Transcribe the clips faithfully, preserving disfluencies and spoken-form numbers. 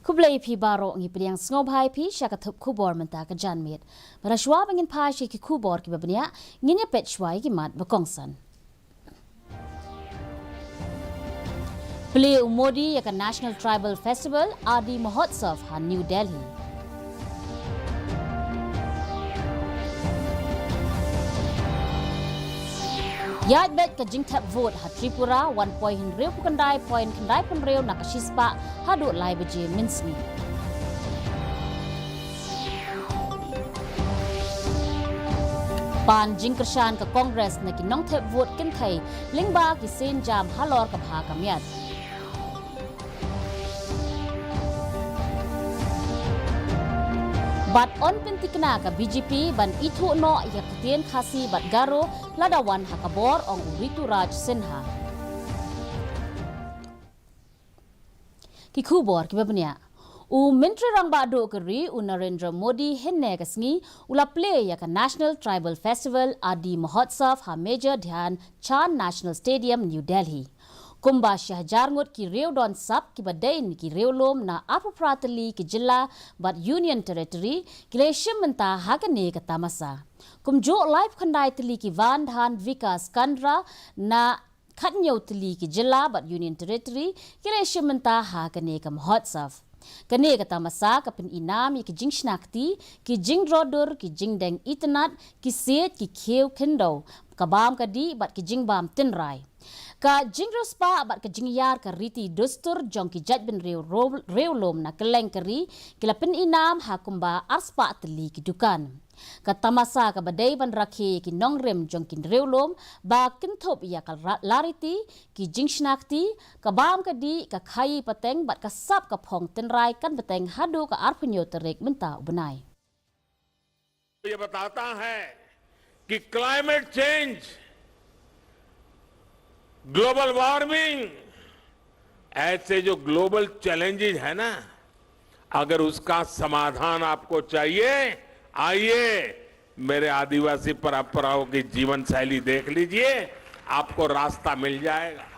Khublei phi baroh, ngi pdiang sngewbha ïa phi sha ka thup khubor mynta ka janmiet. Bad shuwa ba ngin phai sha ki khubor kiba bniah, ngin ïa peit shuwa ïa ki mat ba kongsan. Plie u Modi ïa ka National Tribal Festival Adi Mahotsav ha New Delhi. Ïaid beit ka jingthep vote ha Tripura, wan poi hynriew phew khyndai point khyndai phew hynriew na ka shispah haduh lai baje mynsngi. Pan jingkyrshan ka Congress na ki nongthep vote kynthei lyngba ki sienjam halor ka bha ka miat. Bad yn pynthikna ka B J P ban ithuh noh ïa ka ktien Khasi bad Garo lada wan ha ka bor, ong u Rituraj Sinha. Ki khubor kiba bniah. U Myntri Rangbah Duh ka ri u Narendra Modi hynne ka sngi u la plie ïa ka National Tribal Festival Adi Mahotsav ha Major Dhyan Chand National Stadium, New Delhi. Kumba shi hajar ngut ki riewdon sap kiba dei na ki riewlum na arphew phra tylli ki jylla bad Union Territory ki la shim bynta ha kane ka tamasa. Kumjuh laiphew khyndai tylli ki van dhyan Vikas Kendra na khathynñiew tylli ki jylla bad Union Territory ki la shim bynta ha kane ka Mahotsav. Kane ka tamasa ka pynïainam ïa ki jingshna kti, ki jingdro dur, ki jingdeng itynnad, ki siej, ki khiew khyndew, ka bam ka dih bad ki jingbam tynrai. Ka jingriewspah bad ka jingïar ka riti dustur jong ki jaitbynriew ro-, riewlum na kylleng ka ri ki la pynïainam ha kumba arspah tylli ki dukan. Ka tamasa kaba dei ban rakhe ïa ki nongrim jong ki riewlum ba kynthup ïa ka ra-, lariti, ki jingshna kti, ka bam ka dih, ka khaii pateng bad ka sap ka phong tynrai kan bteng haduh ka arphew hynñiew tarik mynta u bnai. ये बताता है कि क्लाइमेट चेंज, ग्लोबल वार्मिंग, ऐसे जो ग्लोबल चैलेंजेस है ना, अगर उसका समाधान आपको चाहिए, आइए, मेरे आदिवासी परंपराओं की जीवन शैली देख लीजिए, आपको रास्ता मिल जाएगा।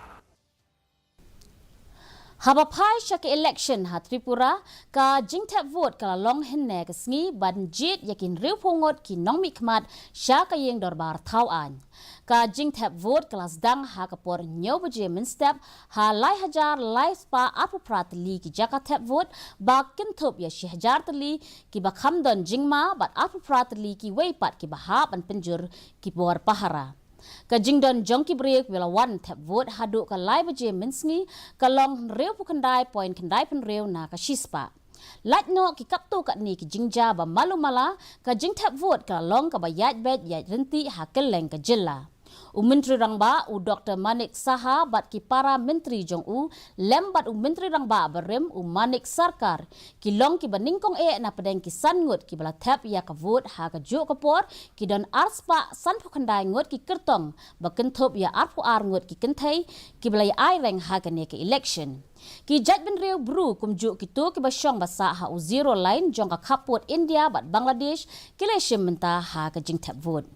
Haba phai sha ka election ha Tripura, ka jingthep vote ka la long hynne ka sngi ban jied ïa ki hynriewphew ngut ki nongmihkhmat sha ka ïing dorbar thaw aiñ. Ka jingthep vote ka la sdang ha ka por hynñiew baje mynstep ha lai hajar lai spah arphew phra tylli ki jaka thep vote, ba kynthup ïa shi hajar tylli kiba kham don jingma bad arphew phra tylli kiwei pat kiba hap ban pynjur ki bor pahara. Ka jingdon jong ki briew kiba la wan thep vote haduh ka lai baje mynsngi ka long hynriewphew khyndai point khyndai phew hynriew na ka shispah. Lait noh ki katto katne ki jingjia ba malu mala, ka jingthep vote ka la long kaba ïaid beit ïaid ryntih ha kylleng ka jylla. U Myntri Rangbah u Doktor Manik Saha bad ki para myntri jong u, lem bad u Myntri Rangbah barim u Manik Sarkar, ki long kiba nyngkong eh na pdeng ki san ngut kiba la thep ïa ka vote ha kajuh ka por, ki don arspah sanphew khyndai ngut ki kyrtong, ba kynthup ïa arphew ar ngut ki kynthei kiba la ïa aireng ha kane ka election. Ki jaitbynriew Bru kumjuh kito kiba shong ba sah ha u zero line jong ka khappud India bad Bangladesh ki la shim bynta ha ka jingthep vote.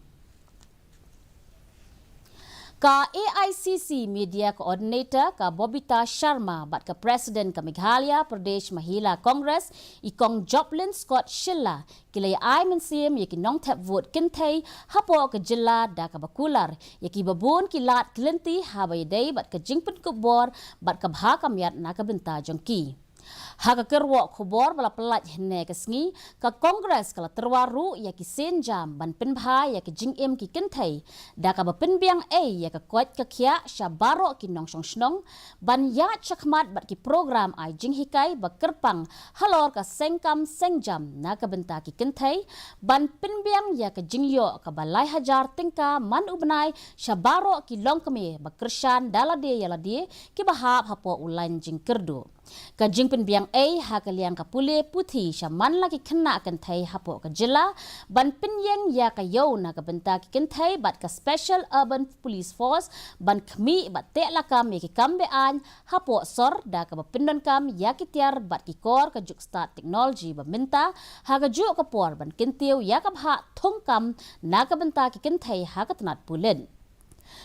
Ka A I C C Media Coordinator ka Bobita Sharma bad ka President ka Meghalaya Pradesh Mahila Congress i Kong Joplin Scott Shylla ki la ïa ai mynsiem ïa ki nongthep vote kynthei hapoh ka jylla da kaba kular ïa kiba bun ki lad ki lynti haba ïadei bad ka jingpynkup bor bad ka bha ka miat na ka bynta jong ki. Ha ka kyrwoh khubor ba la pyllait hynne ka sngi, ka Congress ka la tyrwa ruh ïa ki sienjam ban pynbha ïa ki jingim ki kynthei da kaba pynbiang ei ïa ka koit ka khiah sha baroh ki nongshong shnong, ban ïaid shakhmat bad ki program ai jinghikai ba kyrpang halor ka seng kam seng jam na ka bynta ki kynthei, ban pynbiang ïa ka jingïoh kaba lai hajar tyngka man u bnai sha baroh ki longkmie ba kyrshan da lade ïa lade kiba hap hapoh u lain jingkyrduh. Ka jingpynbiang ei ha ka liang ka pule puthi sha man la ki khynnah kynthei hapoh ka jylla, ban pynïeng ïa ka ïew na ka bynta ki kynthei bad ka Special Urban Police Force ban khmih bad teh lakam ïa ki kam be-aiñ hapoh sor da kaba pyndonkam ïa ki tiar bad ki kor ka juk stad technology ba mynta ha kajuh ka por ban kyntiew ïa ka bhah thungkam na ka bynta ki kynthei ha ka tnat pulit.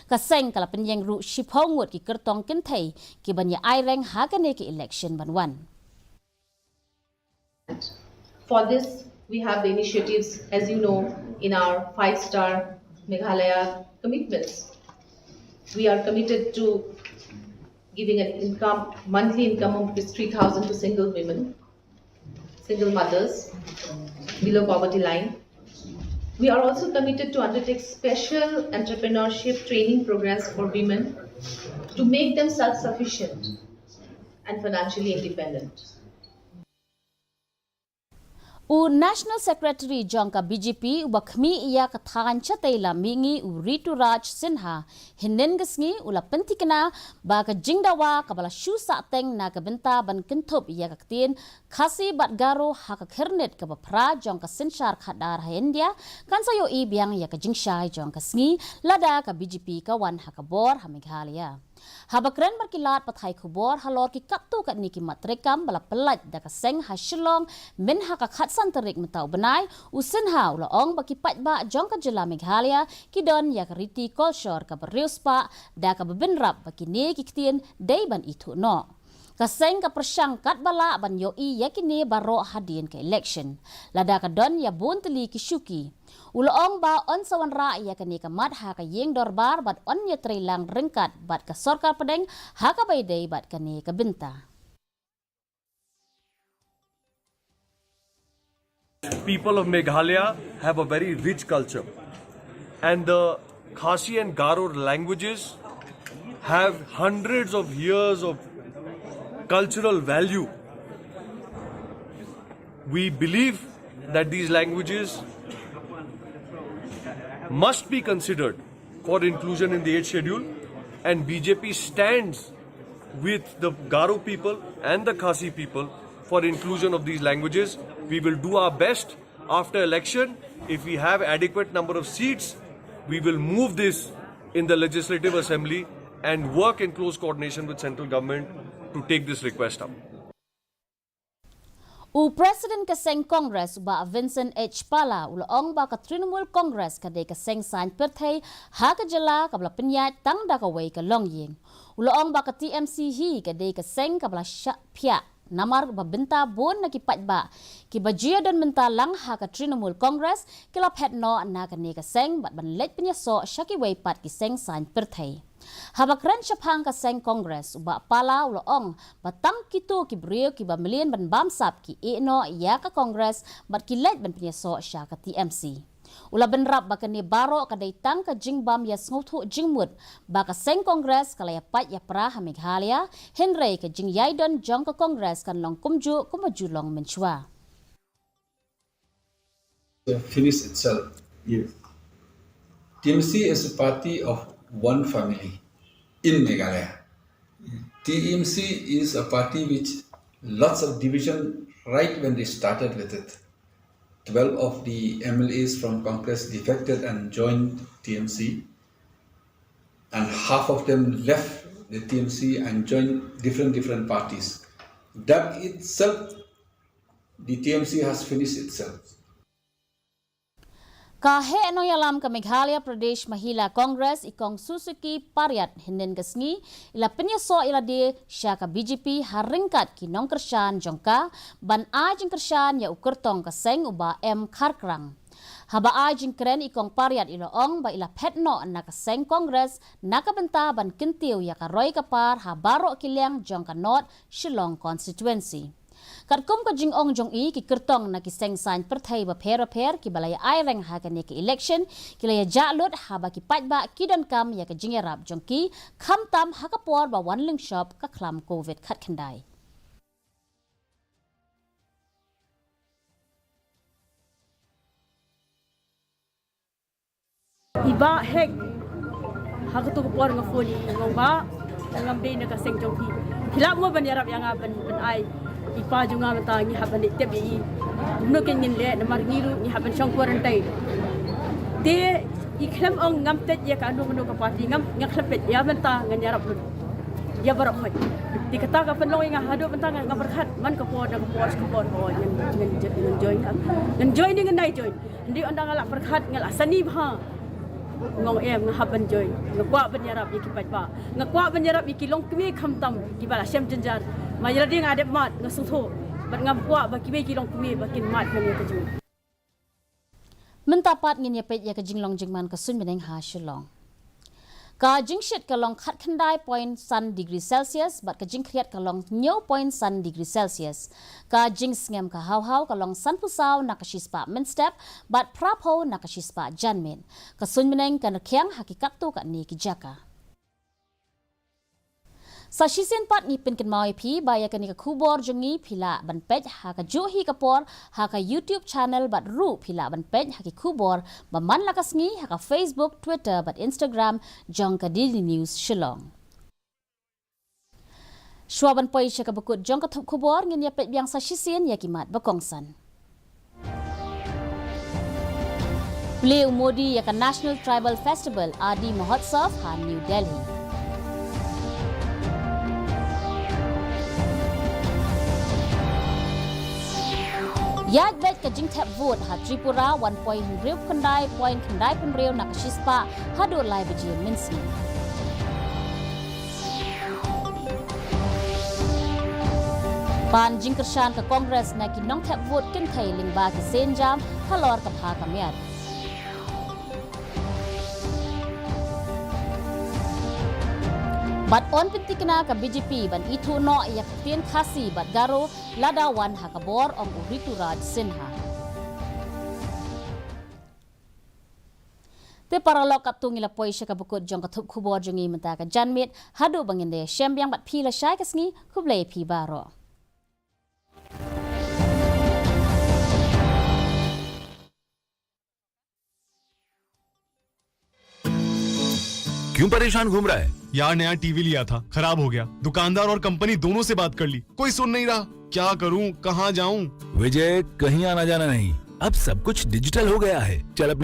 Ka seng ka la pynïeng ruh shiphew ngut ki kyrtong kynthei kiban ïa aireng ha kane ka election ban wan. For this, we have the initiatives, as you know, in our five-star Meghalaya commitments. We are committed to giving an income, monthly income of rupees three thousand to single women, single mothers below poverty line. We are also committed to undertake special entrepreneurship training programs for women to make them self-sufficient and financially independent. U National Secretary jong ka B J P uba khmih ïa ka thaiñ shatei lam mihngi u Rituraj Sinha, hynnin ka sngi u la pynthikna ba ka jingdawa kaba la shu sahteng na ka bynta ban kynthup ïa ka ktien Khasi bad Garo ha ka khyrnit kaba phra jong ka synshar khadar ha India kan sa ïohi biang ïa ka jingshai jong ka sngi lada ka B J P ka wan ha ka bor ha Meghalaya. Haba kren bad ki lad pathai khubor halor ki katto katne ki mat treikam ba la pyllait da ka seng ha Shillong mynha ka khatsan tarik mynta u bnai, u Sinha u la ong ba ki paidbah jong ka jylla Meghalaya ki don ïa ka riti kolshor kaba riewspah da kaba bynrap ba kine ki ktien dei ban ithuh noh. Ka seng ka pyrshang katba lah ban ïohi ïa kine baroh hadien ka election. Lada ka don ïa bun tylli ki shuki. U la ong ba yn sa wanrah ïa kane ka mat ha ka ïing dorbar bad yn ïatreilang ryngkat bad ka sorkar pdeng ha kaba ïadei bad kane ka bynta. People of Meghalaya have a very rich culture, and the Khasi and Garo languages have hundreds of years of cultural value. We believe that these languages must be considered for inclusion in the eighth schedule, and B J P stands with the Garo people and the Khasi people for inclusion of these languages. We will do our best after election. If we have adequate number of seats, we will move this in the Legislative Assembly and work in close coordination with central government to take this request up. U President ka seng Congress u Bah Vincent H Pala u la ong ba ka Trinamool Congress ka dei ka seng saiñ pyrthei ha ka jylla kaba la pynïaid tang da kawei ka longïing. U la ong ba ka T M C hi ka dei ka seng kaba la shah phiah namar ba bynta bun na ki paidbah kiba ju ïadon bynta lang ha ka Trinamool Congress ki la phet noh na kane ka seng bad ban leit pynïasoh sha kiwei pat ki seng saiñ pyrthei. Haba kren shaphang ka seng Congress u Bah Pala u la ong ba tang kito ki briew kiba mlien ban bamsap ki ïeh noh ïa ka Congress bad ki leit ban pynïasoh sha ka T M C. U la bynrap ba kane baroh ka dei tang ka jingbym ïasngewthuh jingmut ba ka seng Congress ka la ïapait ïapra ha Meghalaya, hynrei ka jingïaidon jong ka Congress kan long kumjuh kumba ju long mynshuwa. Finish itself. Yes. T M C is a party of one family in Meghalaya. T M C is a party which lots of division right when they started with it. Twelve of the M L As from Congress defected and joined T M C, and half of them left the T M C and joined different different parties. That itself, the T M C has finished itself. Ka heh nongïalam ka Meghalaya Pradesh Mahila Congress i Kong Suzuki Pariat hynnin ka sngi i la pynïasoh ïa lade sha ka B J P ha ryngkat ki nongkyrshan jong ka ban ai jingkyrshan ïa u kyrtong ka seng u Bah M Kharkrang. Haba ai jingkren i Kong Pariat i la ong ba i la phet noh na ka seng Congress na ka bynta ban kyntiew ïa ka roi ka par ha baroh ki liang jong ka North Shillong Constituency. Katkum ka jingong jong i, ki kyrtong na ki seng saiñ pyrthei bapher bapher kiba la ïa aireng ha kane ka election ki la ïa jah lut haba ki paidbah ki donkam ïa ka jingïarap jong ki, khamtam ha ka por ba wan lyngshop ka khlam Covid khatkhyndai. I Bah Hek, ha kato ka por nga phone ïa i, nga ong Bah, ngam dei na ka seng jong phi. Phi lah mo ban ïarap ïa nga ban, ban ai i pa jong nga mynta, ngi hap ban leit tep ïa i. Kumno kein ngin leh namar ngi ruh ngi hap ban shong quarantine. Te i khlem ong ngam peit ïa kano kano ka party, ngam, nga khlem peit, ïa mynta ngan ïarap lut ïa baroh khoit. Te kata ka pynlong ïa nga haduh mynta nga, nga pyrkhat man ka por na ka por sha ka por, oh, ngan, ngan, ngan join, ngan join ne ngan nai join. Hynrei ynda nga la pyrkhat, nga la sani bha. Nga ong em, nga hap ban join. Nga kwah ban ïarap ïa ki paidbah. Nga kwah ban ïarap ïa ki longkmie khamtam kiba la shem jynjar. Ma ïa lade nga dep mad, nga sngewthuh. Bad ngam kwah ba kiwei ki longkmie ba kin mad ban ïa ka jong. Mynta pat ngin ïa peit ïa ka jinglong jingman ka suiñ bneng ha Shillong. Ka jingshit ka long khatkhyndai point san degree Celsius bad ka jingkhriat ka long hynñiew point san degree Celsius. Ka jingsngem ka haw haw ka long sanphew saw na ka shispah mynstep bad phraphew na ka shispah janmiet. Ka suiñ bneng kan rkhiang ha ki katto katne ki jaka. Sa shisien pat ngi pynkynmaw ïa phi ba ïa kane ka khubor jong ngi phi lah ban peit ha kajuh hi ka por ha ka YouTube channel bad ruh phi lah ban peit ha ki khubor ba man la ka sngi ha ka Facebook, Twitter bad Instagram jong ka Daily News Shillong. Shuwa ban poi sha kaba kut jong ka thup khubor ngin ïa peit biang sa shisien ïa ki mat ba kongsan. Plie u Modi ïa ka National Tribal Festival Adi Mahotsav ha New Delhi. Ïaid beit ka jingthep vote ha Tripura, wan poi hynriew khyndai point khyndai phew hynriew na ka shispah haduh lai baje mynsngi. Pan jingkyrshan ka Congress na ki nongthep vote kynthei lyngba ki sienjam halor ka bha ka miat. Bad yn pyntikna ka B J P ban ithuh noh ïa ka ktien Khasi bad Garo lada wan ha ka bor, ong u Rituraj Sinha. Te paralok, katto ngi la poi sha kaba kut jong ka thup khubor jong ngi mynta ka janmiet, haduh ba ngin da ïashem biang bad phi lashai ka sngi, khublei phi baroh. क्यों परेशान घूम रहा है? यार, नया टीवी लिया था, खराब हो गया। दुकानदार और कंपनी दोनों से बात कर ली, कोई सुन नहीं रहा। क्या करूं, कहां जाऊं? विजय, कहीं आना जाना नहीं, अब सब कुछ डिजिटल हो गया है। चल अपना